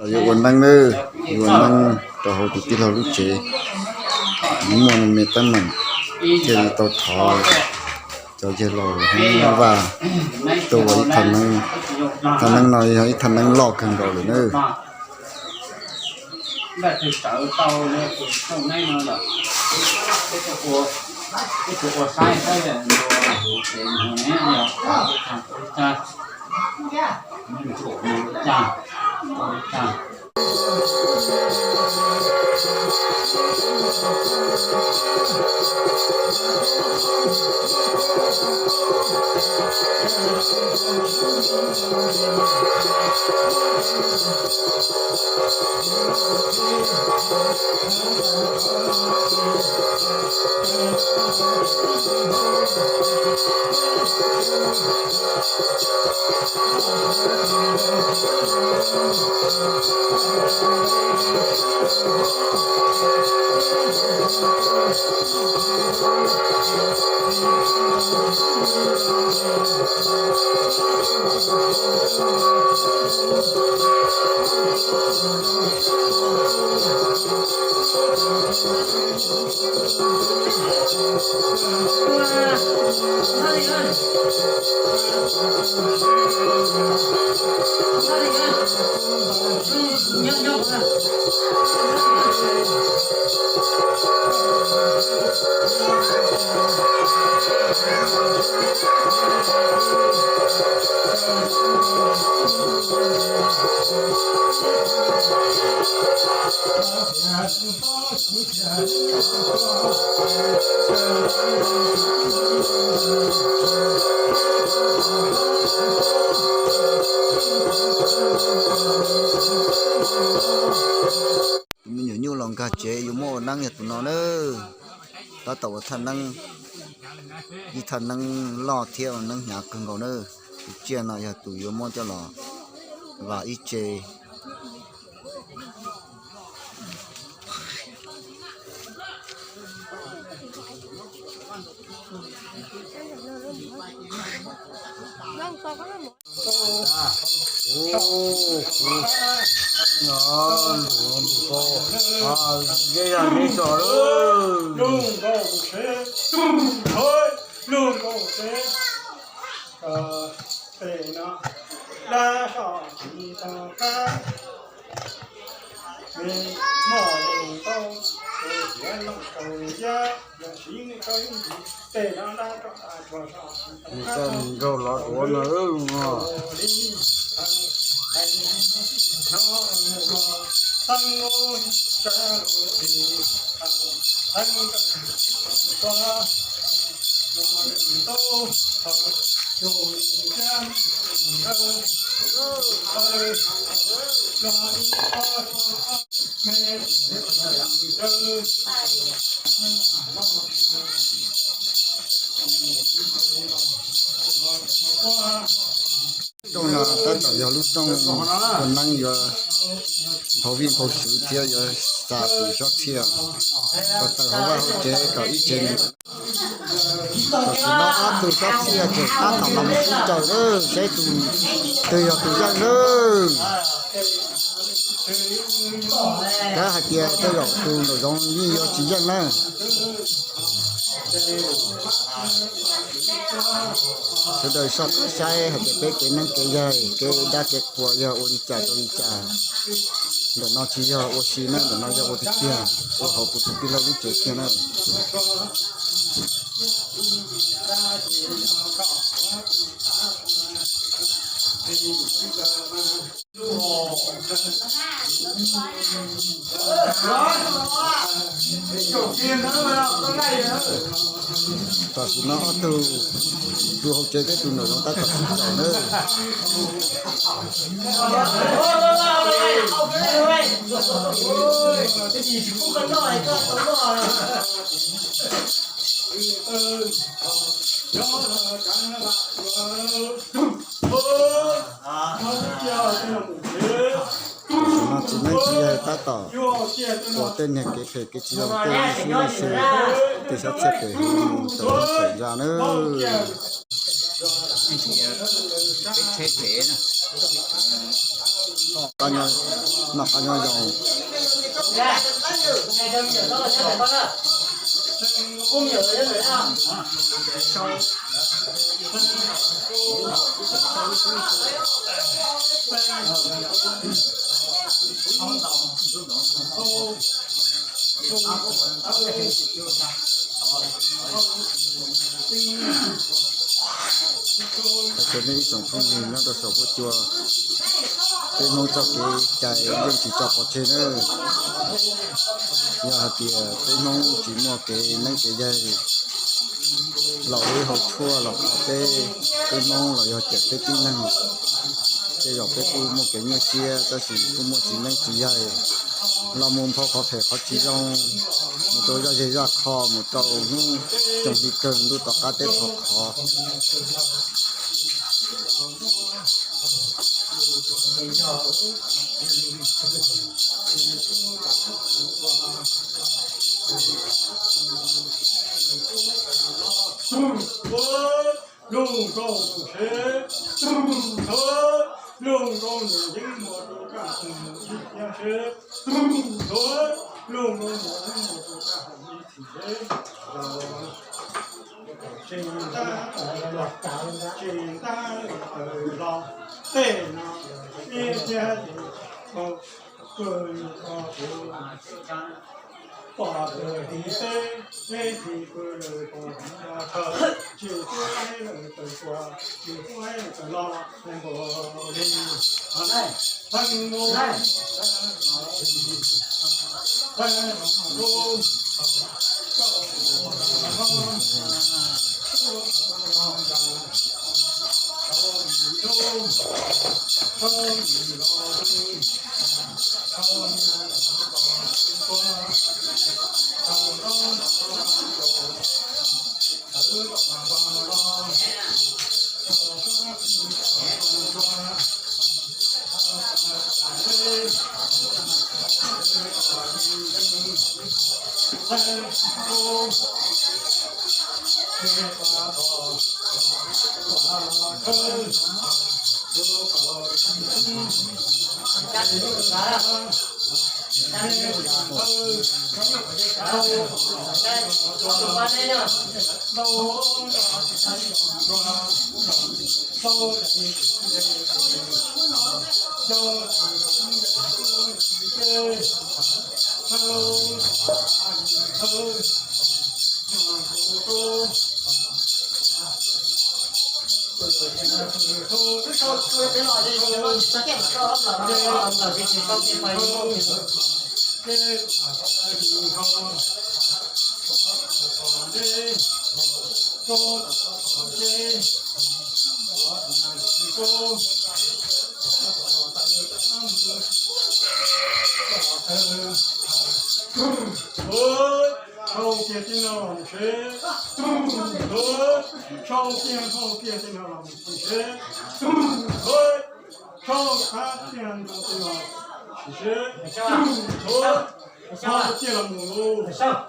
Yuav ua neeb nawb, yuav ua neeb rau hauv tus tij laug lub tsev, muaj me teeb meem thiaj li tau thov cov yawg laus Hmoob Vaj tuaj ua ib thaj neeb. Thaj neeb no yog ib thaj neeb loj kawg nkaus lawm nawb. Tus me nyuam nyuj los nkag tsev yuav muab ua neeb yog tus no nawb. Tab tom ua thaj neeb, ib thaj neeb loj thiab ua neeb hnyav kawg nkaus nawb. Tus tsiaj no yog tus yuav muab coj los vam ib tse. Nws txawj nkaug los duav no. Rooj no tab tom yog lub rooj ua neeb yuav nphau vij nphau tswv thiab yuav xa tus xob txhiaj los tawm hauv vaj hauv tsev kom ib tsev neeg. Tam sim no ob tug xob txhiaj tseem tab tom los mus sib caum lawm saib tus twg yog tus yeej lawm. Kav hais tias tej zaum tus nraum zoov yeej yog tsis yeej na. Sawv daws soj qab saib hais tias peb kev neeb kev yaig kev dab kev qhua yog ua li cas rau li cas. Ntawm no tsis yog ua si na, ntawm no yog ua tiag tiag, ua hauv kuv tus tij laug lub tsev tiag na. Tam sim no ob tug, tus hauv tsev thiab tus nraum zoov tab tom sib caum nawb. Tam sim no txiv neeb txiv yaig tab tom ua tej niag kev phem kev tsis zoo tej xwb xwb, tej xob txhiaj pem hu tawm zog tawm zog nawb. Tam sim no Noj qab nyob zoo. Thov caw nej ib tsoom phooj ywg nyob rau saum huab cua, peb Hmoob txoj kev cai yeej tsis tso pov tseg nawb. Yog hais tias peb Hmoob tsis muaj kev neeb kev yaig, laus ib hau tshuaj los qhov peb, peb Hmoob los yog cawm peb tib neeg, tej zaum peb kuj muaj kev nyuaj siab tab sis kuj muaj tsis neeb tsis yaig los mus nphau qhov phem qhov tsis zoo, mus rau zaj zej zaj qho, mus rau hnub coom hli kawg ntuj tom qab teb qhov qhov. Loog nkaus tus seb, loog nkaus nws yeej muaj tus kaj tus mus ib thiab seb, loog nkaus nws yeej muaj tus kaj tus mus ib txhis seb, tsis ntab, tsis ntab los tej no ib thiab ces pw ko kuv pom tus hiv teb, teb hiv pw lawm pom tus nco chaw, tsis pub laib lawm taws kua, tsis pub laib lawm taws lo, npua li. Thaj npua, thaj npua, Sau kiag tij no los mus seb, sau kiag, sau kiag tij no los mus sim seb, sau kiag tij no los mus sim seb, sau kiag los mus lawm.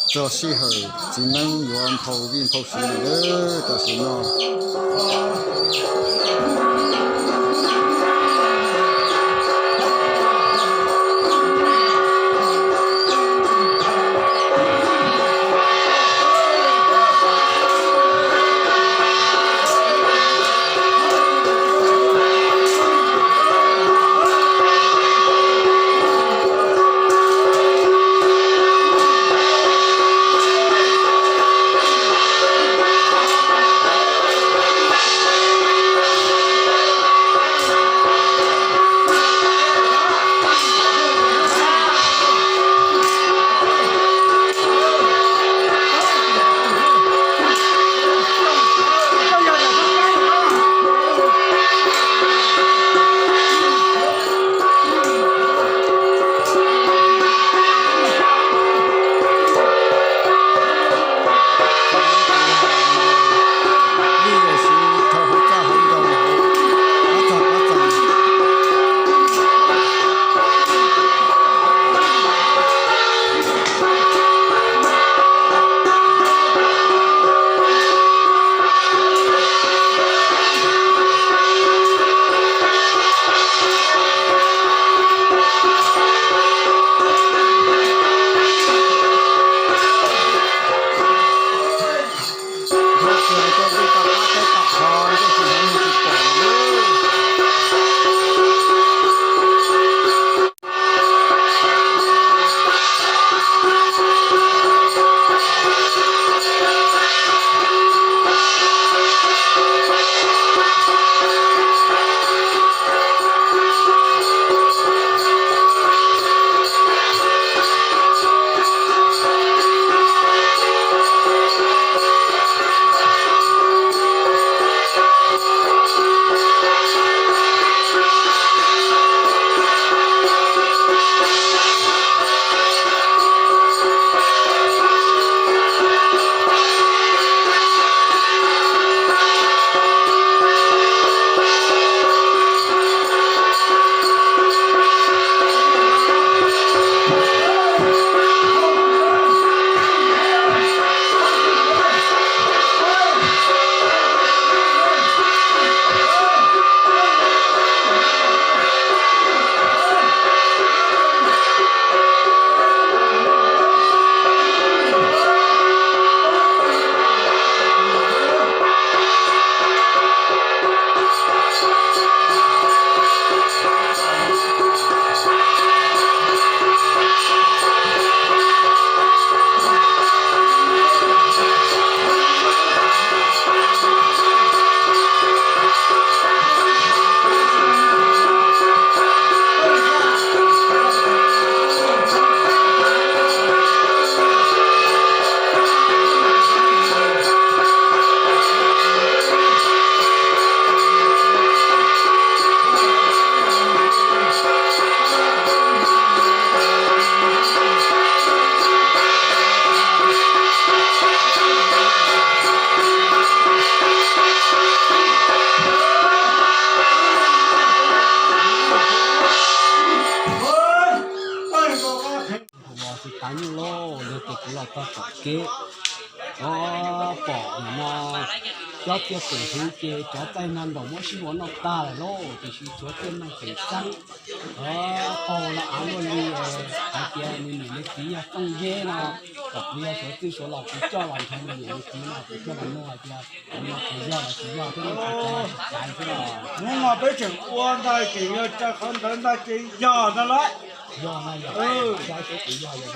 Txog sij hawm txiv neeb yuav nphau vij nphau sub lawm tam sim no. Tom kev, o, pom nim no cov txiaj pem hwv ces cov txaij no nraum muab sib ua noj tag lawm lauj, tiam sis tshuav txiaj neej pem xeeb. O, qaug los av luaj li, hais tias nws niam nws txiv yog Tooj Yeb no, kom kuv yog Suav txwj Suav los kuv coj los nrhiav nws niam nws txiv no kuv coj los nug hais tias kuv no kuv yog los tsis yog thiab, nej puas tau xaiv xwb los. Hnub no peb tseem ua ntag, tseem yog raws qhov ntawd ntag ces yog ntag lauj. Yog no yog, saib seb kuv yog yog. Yog,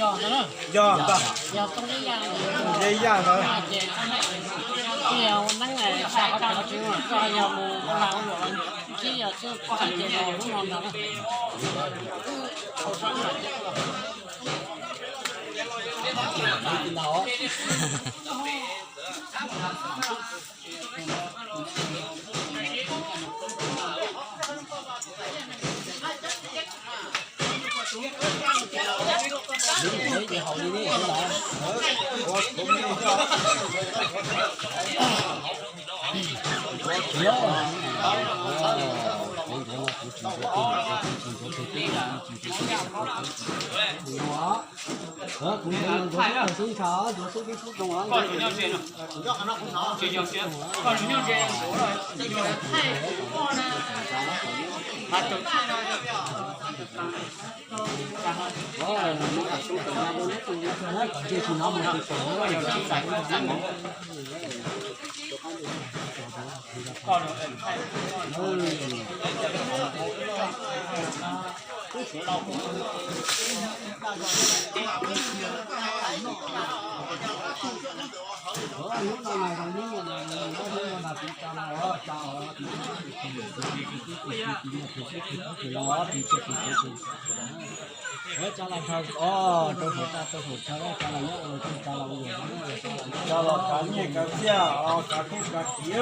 yog ntag, yog ntag. Yog na, Tooj Yeb yaj no. Dab tsi? Qhov no yog dab tsi? Qhov no yog, qhov no tshij yeeb xwb os. Tshij yeeb, tshij tuaj li ntawd. Koj sawv tsis los, nraum pem koj yog no. Yog li os, koj tus txiv tub los hais no. Tsiaj kav txoov kav hoob kav loo hais no na. Yog ntag. Yog ntag. Cov los kav nyiaj kav txiaj, kav koob kav kis.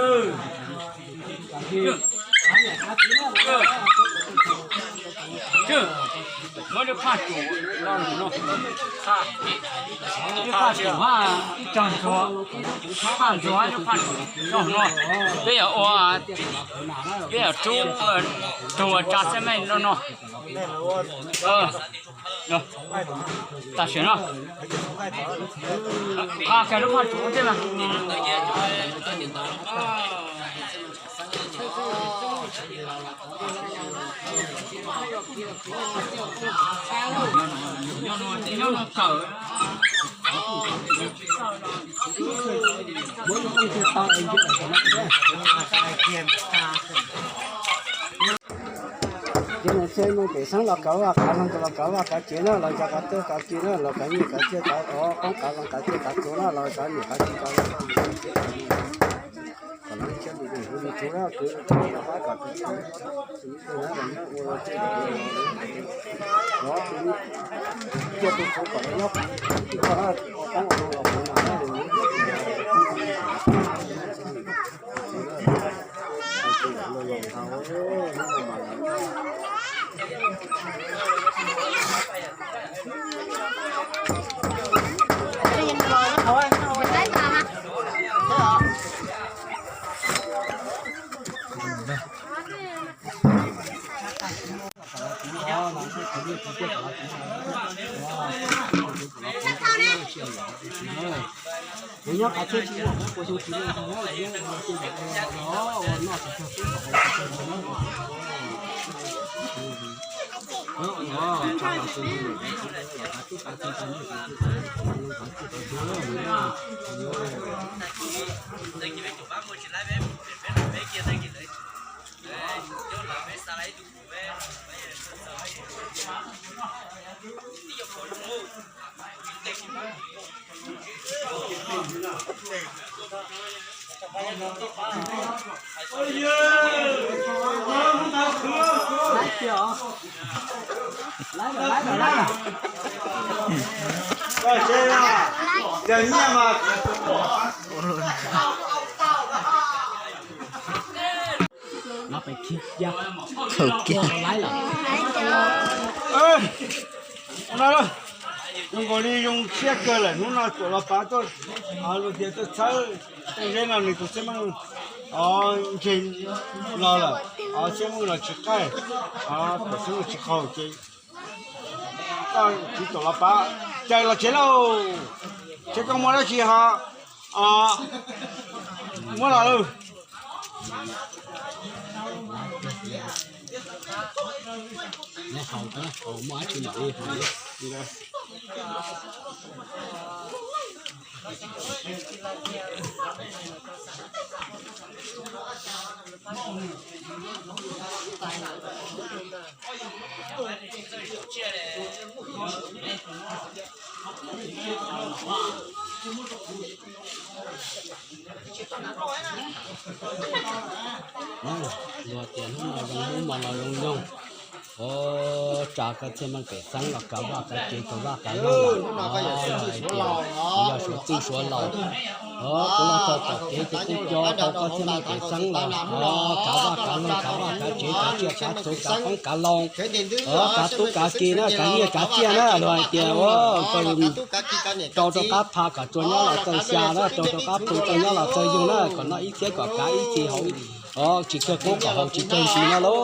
Muab lub phaj tsum no, lub phaj tsum, ib tog ntxuag, phaj ntxuag lub phaj tsum no. Peb yuav ua, peb yuav rub tug ua tsa xab meej no no. Tam sim no, qha kiag lub phaj tsum thiab mas. Nyob no kawm. Ces mus txog mus pem xeeb los kawm vaj kav, los kav vaj kav tsev na, los cov kav txob kav kis na, los kav nyiaj kav txiaj, kav koob kav loo, kav txiaj kav txhu na, los kav nyiaj kav txiaj, kav kom lawv thiaj li hu li tsuv na, kwv tij neej tsa sawv daws na, los nyob ua tus cia tus txhu kom lawv nyob ua qoob ua loo los kuv mam na. Kuv nyob qab txhiab tsis muaj, kuv xyoo tsis muaj, kuv nyob tsis muaj, kuv nyob tsis muaj, kuv nyob tsis muaj. Zoo nkaus li zoo siab kawg lawm, hnub no tuaj los pav tuaj, luag tias tuaj txhawb tej zeb no nws tus xib meej ntseg los lawm, xib meej los tsis qaij, tus xib meej tsis qaug ces koj tsis tuaj los pav, caws los tsev lauj. Tsev koj muaj dab tsi ho muab los lauj. Luag tias hnub no zoo hnub no los zoo zoo. Ov, tsa koj txhiaj meej pem xeeb los kav vaj kav tsev, kav vaj kav loog, hais tias yog suav txwj suav laus. Ov, kuv los txog tom kev ces kuv coj tau koj txhiaj meej pem xeeb los, ov, kav vaj kav loog, kav vaj kav tsev, kav tsiaj kav txhu, kav qoob kav loo, ov, kav tub kav ki na, kav nyiaj kav txiaj na, luag hais tias, ov, koj rau rau qab pha kom tsuas nyob los txawj xya na, rau rau qab pw txawj nyob los txawj yug na, kom noj ib txhiab kom kav ib txhis haus, ov, tsis kawg qub kom haus tsis kawg ntsis no lauj.